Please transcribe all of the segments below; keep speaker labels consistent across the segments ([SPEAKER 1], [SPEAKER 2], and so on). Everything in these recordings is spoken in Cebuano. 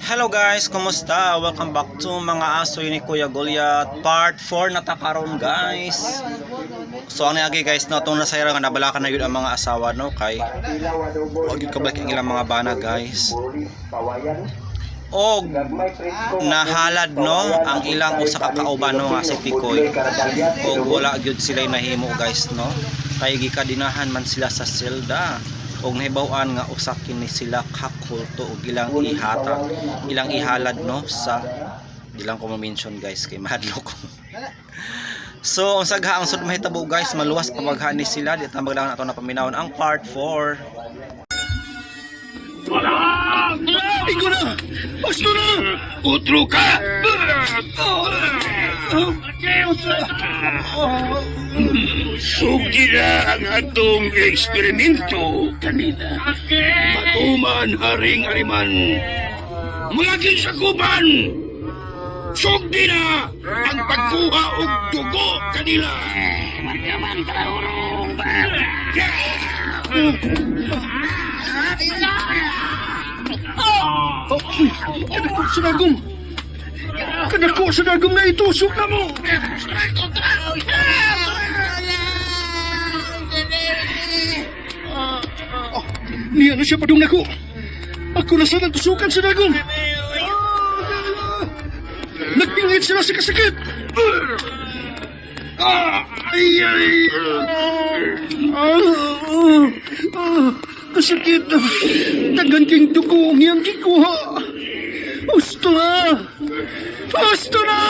[SPEAKER 1] Hello guys, kumusta? Welcome back to Mga Asoy ni Kuya Goliath Part 4 na ta karon, guys. So ang niagi guys, no, itong nasayra nga nabalakan na yun ang mga asawa, no, kay wag yun kabalik ang ilang mga bana, guys. Og nahalad, no, ang ilang usa ka kauban, no, nga si Tikoy. Og wala gyud sila nahimo, guys, no, kay gikadinahan man sila sa selda og nahibaw-an nga usa kini sila ka kulto og ilang ihatag, ilang ihalad, no, sa di lang ko ma-mention, guys, kay mahadlok ko. So unsa gha ang sud mahitabo, guys? Maluwas pa bagha ni sila? Di ta maglangan ato na paminawon ang part 4.
[SPEAKER 2] Igo na! Gusto na! Utro ka! Sugi na ang atong eksperimento kanina. Matuman, Haring Ariman. Mga ginsakupan! Sugdi na ang pagkuha og dugo kanila! Kanako sa dagom! Kanako sa dagom na itusok na mo! Oh, niya na siya padung nako. Ako na sana tusukan sa dagom. Nagpingit sila sa kasakit. Ah, ay, ay. Ah, ah, ah, kasakit. Daghan king dugo ang iyang gikuha. Gusto na! Gusto na!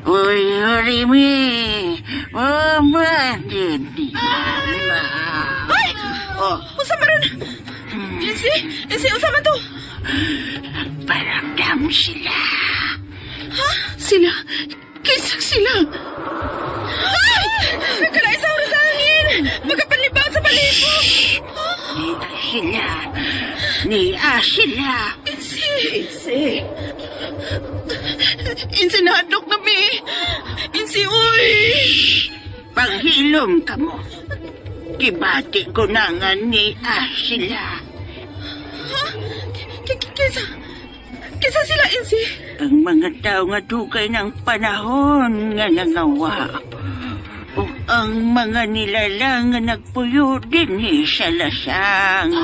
[SPEAKER 3] Uy, Rimi! Mama,
[SPEAKER 4] Ay!
[SPEAKER 3] Oh,
[SPEAKER 4] Unsa man ron? Insi? Insi, unsa man to?
[SPEAKER 3] Paramdam sila.
[SPEAKER 4] Ha? Sila? Kinsa sila? Ay! Nagkalaisa oras sa hangin! Magkapanlibaw sa palibot!
[SPEAKER 3] Niya sila. Niya sila.
[SPEAKER 4] Insi! Insi! Insi, nahadlok na mi! Insi, uy!
[SPEAKER 3] Paghilom ka mo. Gibati ko na nga niya sila.
[SPEAKER 4] Ha? Kinsa? Kinsa sila, Insi?
[SPEAKER 3] Ang mga tao nga dugay ng panahon nga nangawa. O ang mga nilalang nga nagpuyo din sa lasang.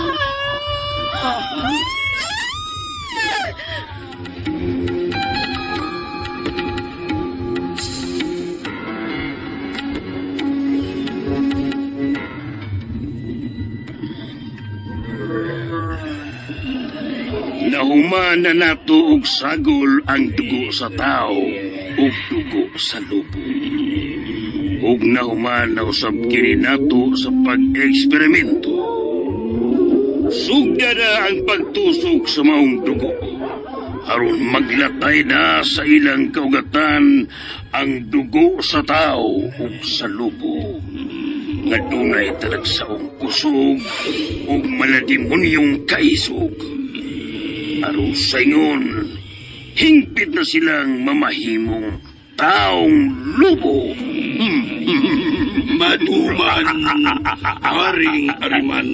[SPEAKER 2] Nahuman na nato og sagol ang dugo sa tao ug dugo sa lubo. Ug nahuman na usab kini nato sa pag-eksperimento. Sugda na ang pagtusok sa maong dugo. Aron maglatay na sa ilang kaugatan ang dugo sa tao ug sa lubo. Nga dunay talagsaong kusog ug malademonyong kaisog. Aron sa ingon, hingpit na silang mamahimong taong lubo. Matuman, Haring Ariman.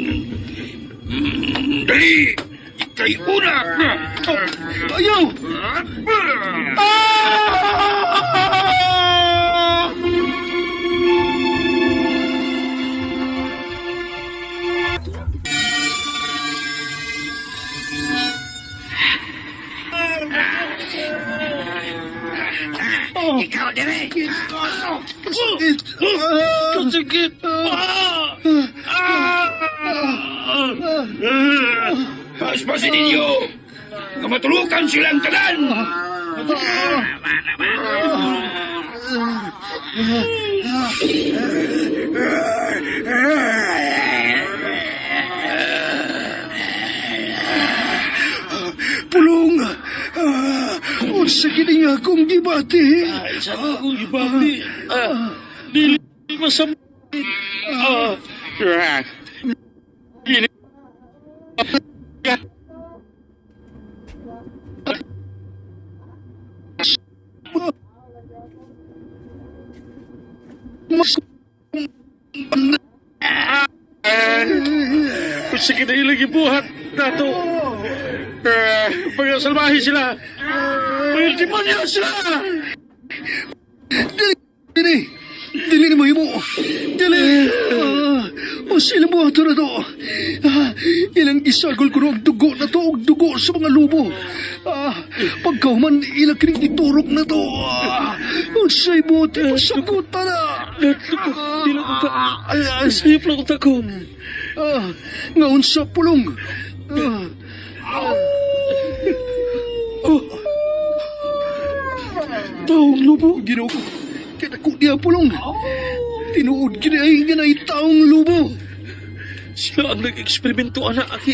[SPEAKER 2] Dali! Ika'y una! Ayaw! Ah!
[SPEAKER 3] Ikaw dire.
[SPEAKER 2] Kasakit! Kasakit! Paspasin ninyo! Nga matulukan silang tanan! Pulong! Unsa kini nga akong gibati? Sa akong gibati? Dili. Masam... Ah, ah. Ini- Mas... Sige na ilang ibuhat nato. Mga salbahe sila. Mga demonyo sila.
[SPEAKER 5] Dili! Dili na mahimo! Dili! O sila mo ato na to! Ilang isagol ko ang dugo na to og dugo sa mga lubo! Pagkahuman ilang kining giturok na to! Unsay buti masagutan na!
[SPEAKER 2] Dili ko ta. Sayop lang ko ko.
[SPEAKER 5] Nga unsa pulong!
[SPEAKER 2] Oh. Taong lubo.
[SPEAKER 5] Ginoo ko! Kinako niya pulong! Tinuod kini ay nga nay taong lubo!
[SPEAKER 2] Sila ang nag-eksperimento, ana, aki.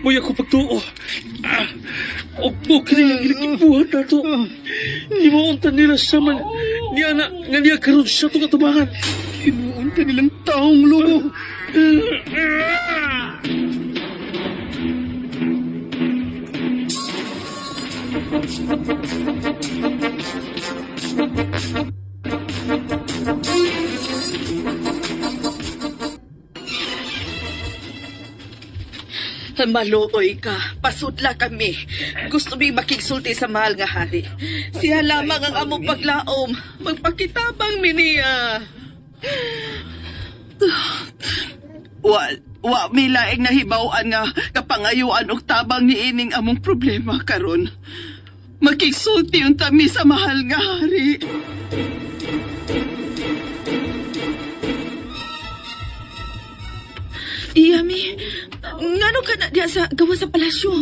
[SPEAKER 2] Mo'y ako pagtuo. Og mo kini ginakibuhat na to. Himuuntan nila sa man ni ana nga niya karon sa itong atubangan.
[SPEAKER 5] Himuon ka nilang taong lubo!
[SPEAKER 4] Maluoy ka. Pasudla kami. Gusto mi makigsulti sa mahal nga hari. Siya lamang ang among paglaom. Magpakitabang mi niya.
[SPEAKER 6] Wa mi laing nahibaw-an nga kapangayuan og tabang niining among problema karon. Makigsulti unta mi sa mahal nga hari.
[SPEAKER 4] Iyami, ngano ka na diya sa gawa sa palasyo?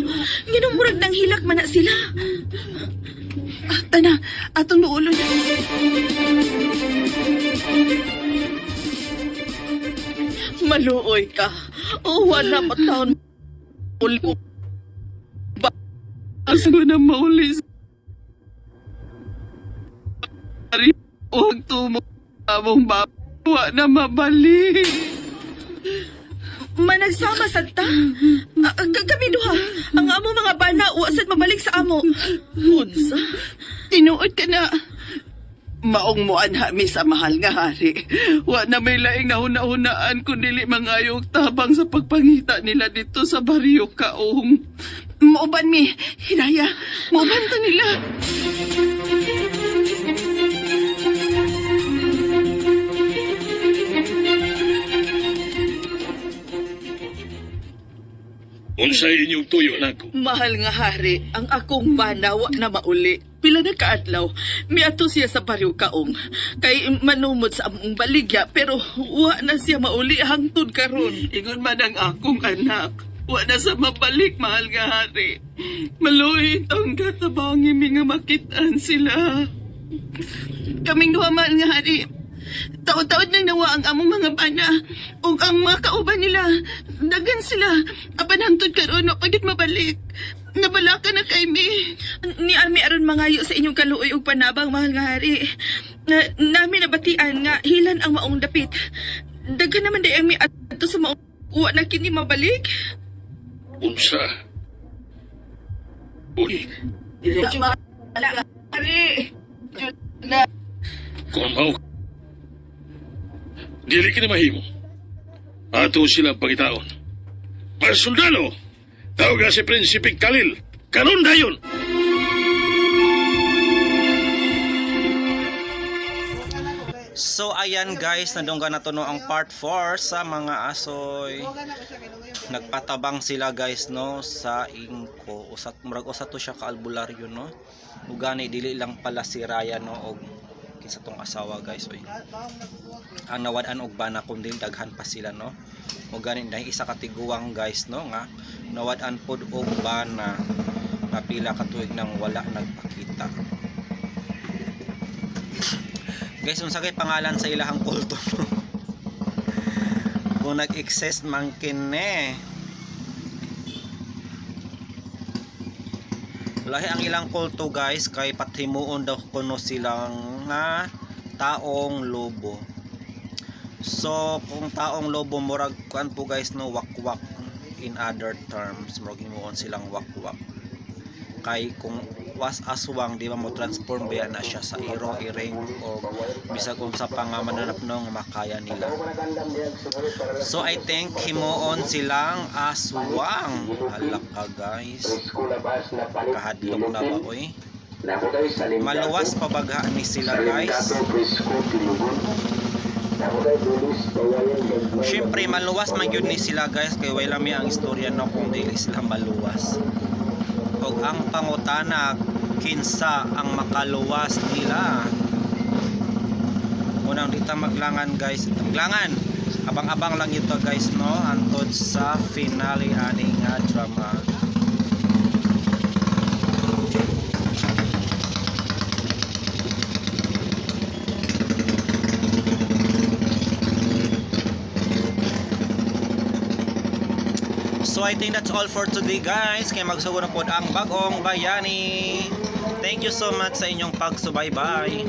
[SPEAKER 4] Ngano murag nang hilak man na sila?
[SPEAKER 6] Tana, atong nuulon.
[SPEAKER 4] Maluoy ka. O wala pa taon. Uli.
[SPEAKER 6] Asa ko na mauli sa hari og tumo among bawa na mabalik.
[SPEAKER 4] Managsama sad ta. Kami duha. Ang amo mga bana wa sad mabalik sa amo. Unsa?
[SPEAKER 6] Tinuod ka na. Maong muan mi sa mahal nga hari. Wa na may laing nahuna-hunaan kun dili mangayo og tabang sa pagpangita nila dito sa baryo Kaong. Muuban mi, Hiraya. Muuban ta nila.
[SPEAKER 2] Unsay inyong tuyo nako.
[SPEAKER 4] Mahal nga hari, ang akong bana wa na mauli. Pila na kaadlaw, miadto siya sa baryo Kaong. Kay manumod sa among baligya, pero wa na siya mauli hangtod karon.
[SPEAKER 6] Ingon man ang akong anak. Wa na sa mabalik, mahal nga hari. Maluhi ang katabangi mi nga makitaan sila. Kaming duha, mahal nga hari. Taon-taon nang nawa ang among mga bana ug ang mga kauban nila. Dagan sila. Apan hangtod karon wa pa gyud mabalik. Nabalaka na kay mi.
[SPEAKER 4] Ni ami aron mangayo sa inyong kaluoy ug panabang, mahal nga hari. Na, nami nabatian nga hilan ang maong dapit. Daghan naman day ang miadto sa maong wa na kini mabalik.
[SPEAKER 2] Unsa? Uli,
[SPEAKER 6] Hari.
[SPEAKER 2] kung mao. Dili kini mahimo. Ato silang pangitaon. Mga sundalo, tawag si Prinsipe Khalil. Karon dayon.
[SPEAKER 1] So ayan guys, nadunggan na to no ang part 4 sa mga asoy. Nagpatabang sila guys no sa ingko. Usat murag usa to siya ka albularyo no. Ugani dili lang pala si Raya no og kinsa tong asawa guys oy. Ang nawad-an og bana kundi daghan pa sila no. Ugani dahil isa ka tiguang guys no nga nawad-an pod og bana nga pila ka tuig nang wala nagpakita. Guys, unsa kay pangalan sa ilahang kulto? Kung nag-exist man kini. Lahi ang ilang kulto guys kay pathimuon daw kuno silang nga taong lobo. So kung taong lobo, murag kuan po guys no, wakwak. In other terms, murag himuon silang wakwak. Kay kung was aswang, di ba mo transform ba na siya sa iro, iring o bisag unsa pa nga mananap no nga makaya nila. So I think himuon silang aswang. Hala ka guys. Kahadlok na ba oy? Maluwas pa bagha ni sila guys. Siyempre maluwas man gyud ni sila guys, kay wala mi ang istorya no kung dili sila maluwas. Og ang pangutana, kinsa ang makaluwas nila? Unang dita maglangan guys, maglangan. Abang-abang lang ito guys no, antod sa finale ani nga drama. So I think that's all for today guys. Kaya magsugod na pod ang bagong bayani. Thank you so much sa inyong pagsubaybay.